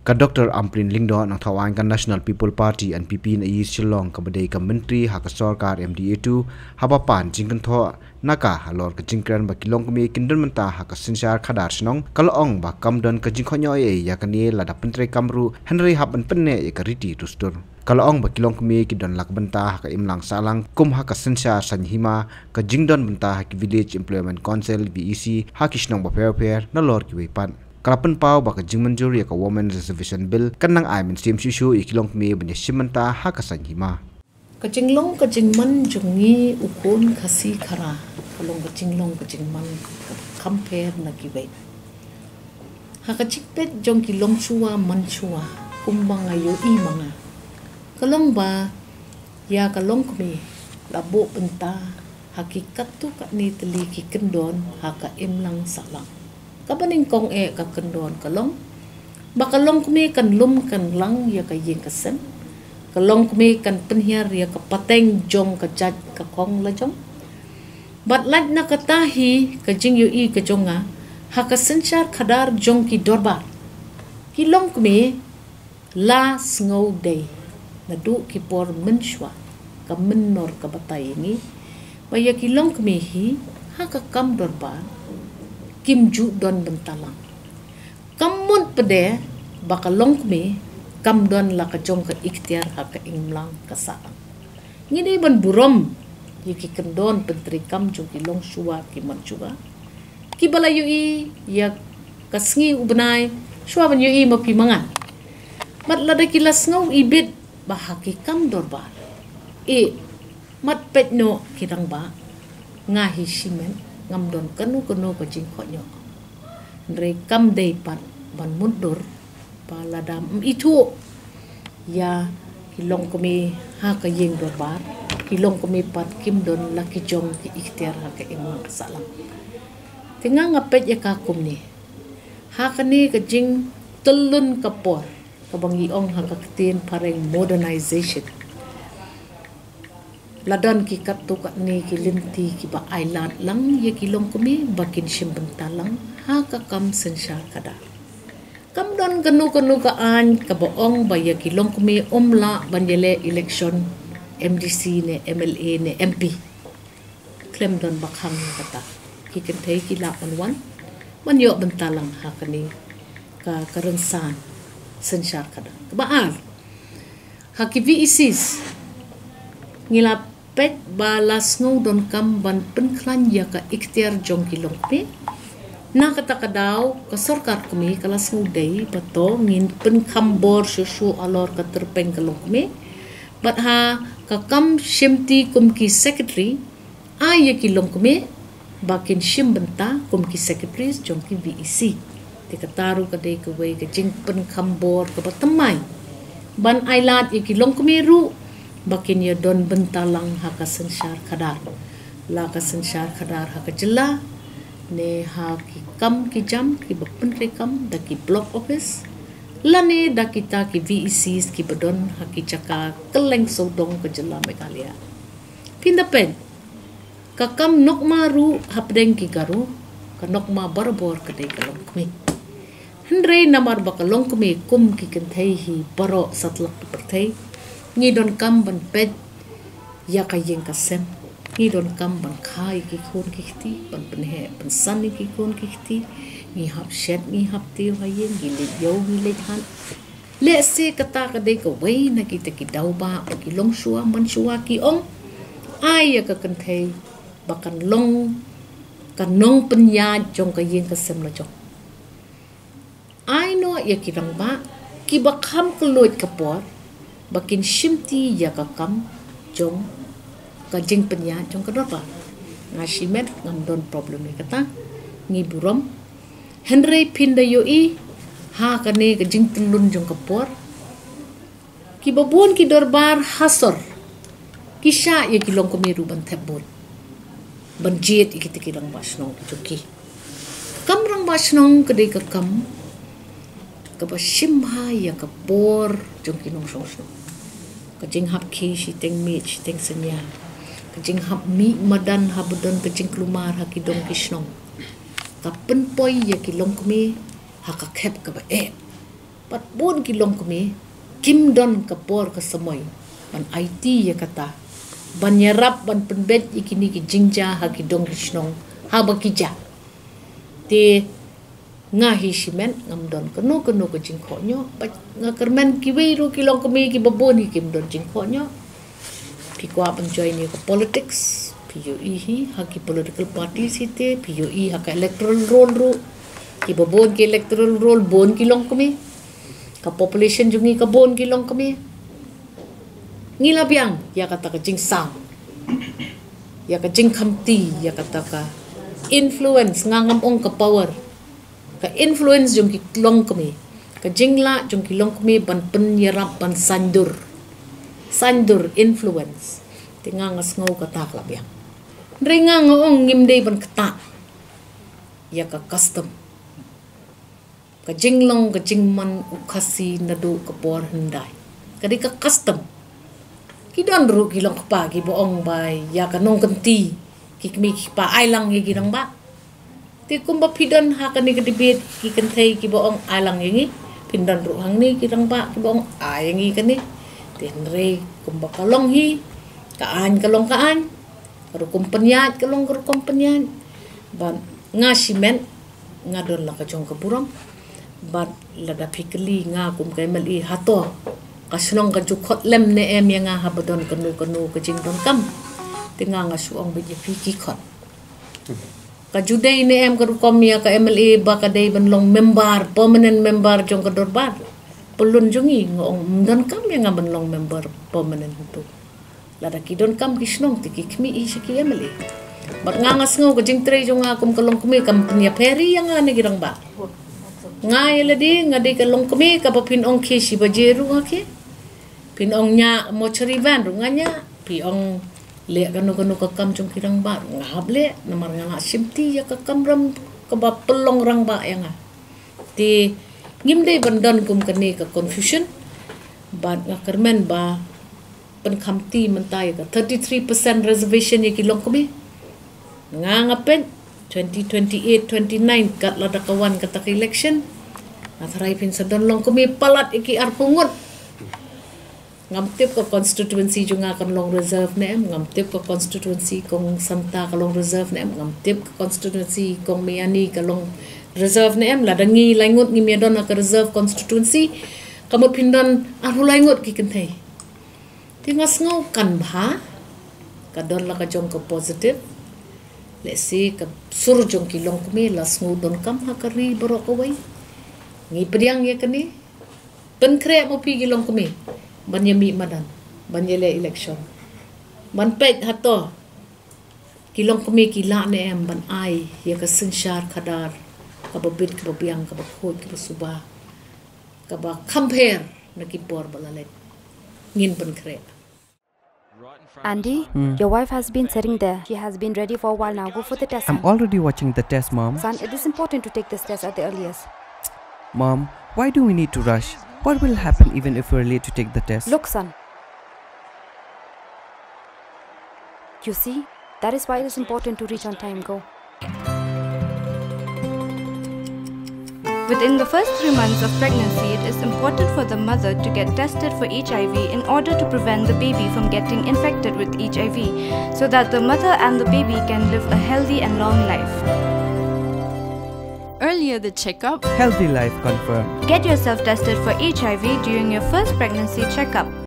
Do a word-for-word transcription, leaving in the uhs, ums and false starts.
Ka Dr Ampareen Lyngdoh, nongthaw aiñ ka National People Party N P P na East Shillong, kaba dei ka myntri ha ka sorkar M D A two, haba pan jingkynthoh na ka halor ka jingkren ba ki longkmie kin don bynta ha ka synshar khadar shnong, ka la ong ba kam don ka jingkohnguh ei ei ïa kane lada pyntreikam ruh, hynrei hap ban pynneh ïa ka riti dustur. Ka la ong ba ki longkmie ki don la ka bynta ha ka imlang sahlang kum ha ka synshar saiñ hima, ka jingdon bynta ha ki Village Employment Council, V E C, ha ki shnong bapher bapher, nalor kiwei pat. Ka la pynpaw ba ka jingmynjur ïa ka Women's Reservation Bill kan nang ai mynsiem shuh shuh ïa ki longkmie ban ïashim bynta ha ka saiñ hima. Ka jinglong ka jingman jong ngi u khun Khasi Khara ka long ka jinglong ka jingman kaba kham pher na kiwei. Ha ka jingpeit jong ki longshuwa manshuwa, kumba nga ïohi ma nga, ka long ba ïa ka longkmie la buh bynta ha ki katto katne tylli ki kyndon ha ka imlang sahlang. Kaba nyngkong eh ka kyndon ka long ba ka longkmie kan lum kan lang ïa ka ïing ka sem. Ka longkmie kan pynhiar ïa ka pateng jong ka jait ka khong lajong. Bad lait na kata hi ka jingïohi ka jong nga, ha ka synshar khadar jong ki dorbar, ki longkmie la sngew dei naduh ki por mynshuwa, ka mynnor ka batai ïa ngi ba ïa ki longkmie hi ha ka kam dorbar kim ju don bynta lang. Kam mut pat de ba ka longkmie kam don la ka jong ka iktiar ha ka imlang ka sahlang. Ngi dei ban burom ïa ki kyndon pyntreikam jong ki longshuwa ki manshuwa, kiba la ïohi ïa ka sngi u bnai shuwa ban ïohi ma phi ma nga. Bad lada ki la sngew ibit ba ha ki kam dorbar, eh, mat peit noh ki rangbah, nga hi shimet ngam don kano kano ka jingkohnguh. Hynrei kam dei pat ban mutdur ba lada ym ithuh ïa ki longkmie ha ka ïing dorbar, ki longkmie pat kim don la ki jong ki iktiar ha ka imlang ka sahlang. Te nga nga peit ïa ka kumne, ha kane ka jingtyllun ka por, kaba ngi ong ha ka ktien phareng modernization, la don ki katto katne ki lynti kiba ailad lang ïa ki longkmie ba kin shim bynta lang ha ka kam synshar khadar. Kam don kano kano ka aiñ kaba ong ba ïa ki longkmie ym lah ban ïaleh election M D C ne M L A ne M P. Khlem don ba khang ïa kata. Ki kynthei ki lah ban wan ban ïoh bynta lang ha kane ka, ka rynsan synshar khadar. Kaba ar, ha ki V E Cs ngi la peit ba la sngew donkam ban pynkhlaiñ ïa ka iktiar jong ki longkmie. Na kata ka daw ka sorkar kmie ka la sngew dei ba to ngin pynkham bor shuh shuh halor ka tyrpeng ka longkmie. Bad ha ka kam shimti kum ki secretary, ai ïa ki longkmie ba kin shim bynta kum ki secretaries jong ki V E C. Te kata ruh ka dei kawei ka jingpynkham bor kaba thymmai ban ailad ïa ki longkmie ruh ba kin ïadon bynta lang ha ka synshar khadar, la ka synshar khadar ha ka jylla ne ha ki kam ki jam kiba pyntreikam da ki block office, lane da kita ki V E Cs kiba don ha ki jaka kylleng sawdong ka jylla Meghalaya. Phin da peit, ka kam nokma ruh hapdeng ki Garo, ka nokma barabor ka dei ka longkmie. Hynrei namar ba ka longkmie kum ki kynthei hi baroh satlak ki pyrthei, ngi donkam ban peit ïa ka ïing ka sem. Ngi donkam ban kha ïa ki khun ki kti, ban pynheh pynsan ïa ki khun ki kti. Ngi hap shet, ngi hap tiew ha ïing, ngi leit ïew, ngi leit hat. Lehse kata ka dei kawei na kita ki daw ba ki longshuwa manshuwa ki ong, ai ïa ka kynthei ba kan long ka nongpynïaid jong ka ïing ka sem lajong. Ai noh ïa ki rangbah kiba kham kylluid ka por ba kin shimti ïa ka kam jong ka jingpynïaid jong ka dorbar. Nga shimet, ngam don problem ïa kata, ngi burom. Hynrei phin da ïohi ha kane ka jingtyllun jong ka por, kiba bun ki dorbar ha sor ki shah ïa ki longkmie ruh ban thep vote, ban jied ïa kita ki rangbah shnong ki jong ki. Kam rangbah shnong ka dei ka kam kaba shim bha ïa ka bor jong ki nongshong shnong. Ka jinghap khie shiteng miet shiteng synñia, ka jinghap mih madan haba don ka jingkulmar ha ki dong ki shnong, ka pynpoi ïa ki longkmie ha ka khep kaba eh. Bad bun ki longkmie kim don ka por ka samoi ban aiti ïa kata, ban ïarap ban pynbeit ïa kine ki jingjia ha ki dong ki shnong haba ki jah. Te nga hi shimet ngam don kano kano ka jingkhohñioh, bad nga kyrmen kiwei ruh ki longkmie kiba bun hi kim don jingkhohñioh. Phi kwah ban join ïa ka politics, phi ïohi hi ha ki political parties hi te, phi ïohi ha ka electoral roll ruh. Kiba bun ki electoral roll bun ki longkmie. Ka population jong ngi ka bun ki longkmie. Ngi la biang ïa kata ka jingsaw, ïa ka jingkhamti, ïa kata ka influence, nga ngam ong ka power. Ka influence jong ki longkmie, ka jinglah jong ki longkmie ban pynïarap ban saiñdur. Saiñdur, influence. Te nga nga sngew kata ka la biang. Hynrei nga nga ong ngim dei ban ktah ïa ka custom. Ka jinglong ka jingman u Khasi naduh ka por hyndai ka dei ka custom. Ki don ruh ki long kpa kiba ong ba ïa ka nongkynti ki kmie ki kpa ai lang ïa ki rangbah. Te kumba phi don ha kane ka debate ki kynthei kiba ong ai lang ïa ngi, phin don ruh hangne ki rangbah kiba ong ai ïa ngi kane. Te hynrei kumba ka long hi, ka aiñ ka long ka aiñ, ka rukom pynïaid ka long ka rukom pynïaid. Bad nga shimet nga don la ka jong ka burom. Bad lada phi kylli nga kum ka M L A, hato ka shnong ka ju khot lem ne em ïa nga haba don kano kano ka jingdonkam? Te nga nga shu ong beit ïa phi, ki khot. Ka ju dei ne em ka rukom ïa ka M L A ba ka dei ban long member, permanent member jong ka dorbar? Pyllun jong ngi, nga ong ym donkam ïa nga ban long member permanent tu. Lada ki donkam ki shnong te ki khmih hi sha ki M L A. Bad nga nga sngew ka jingtrei jong nga kum ka longkmie kam pynïapher ïa nga ne ki rangbah. Nga ïa lade nga dei ka longkmie kaba phin ong khie shi baje ruh nga khie. Phin ong ñiah mortuary van ruh nga ñiah. Phi ong leh kano kano ka kam jong ki rangbah ruh nga hap leh, namar nga la shimti ïa ka kamram kaba pynlong rangbah ïa nga. Te ngim dei ban don kum kane ka confusion. Bad nga kyrmen ba pynkhamti mynta ïa ka thirty-three percent reservation ïa ki longkmie. Nga nga peit twenty twenty-eight, twenty-nine, kat lada ka wan kata ka election, nga tharai phin sa don longkmie palat ïa ki arphew ngut. Ngam tip ka constituency jong nga kan long reserve ne em, ngam tip ka constituency kong Santa ka long reserve ne em, ngam tip ka constituency kong Miani ka long reserve ne em. Lada ngi lai ngut ngim ïa don ha ka reserve constituency, ka mut phin don arphew lai ngut ki kynthei. Te nga sngew kan bha, ka don la ka jong ka positive. Lehse ka sur jong ki longkmie la sngew donkam ha ka ri baroh kawei. Ngi pdiang ïa kane. Pynkhreh mo phi ki longkmie ban ïa mih madan, ban ïa leh election, ban peit hato ki longkmie ki lah ne em ban ai ïa ka synshar khadar kaba bit, kaba biang, kaba khuid, kaba suba, kaba kham pher na ki por ba la leit. Ngin pynkhreh. Andy, your wife has been sitting there. She has been ready for a while now. Go for the test, I'm son. Already watching the test, Mom. Son, it is important to take this test at the earliest. Mom, why do we need to rush? What will happen even if we're late to take the test? Look, son. You see, that is why it is important to reach on time. Go. Within the first three months of pregnancy, it is important for the mother to get tested for H I V in order to prevent the baby from getting infected with H I V, so that the mother and the baby can live a healthy and long life. Earlier the checkup, healthy life confirmed. Get yourself tested for H I V during your first pregnancy checkup.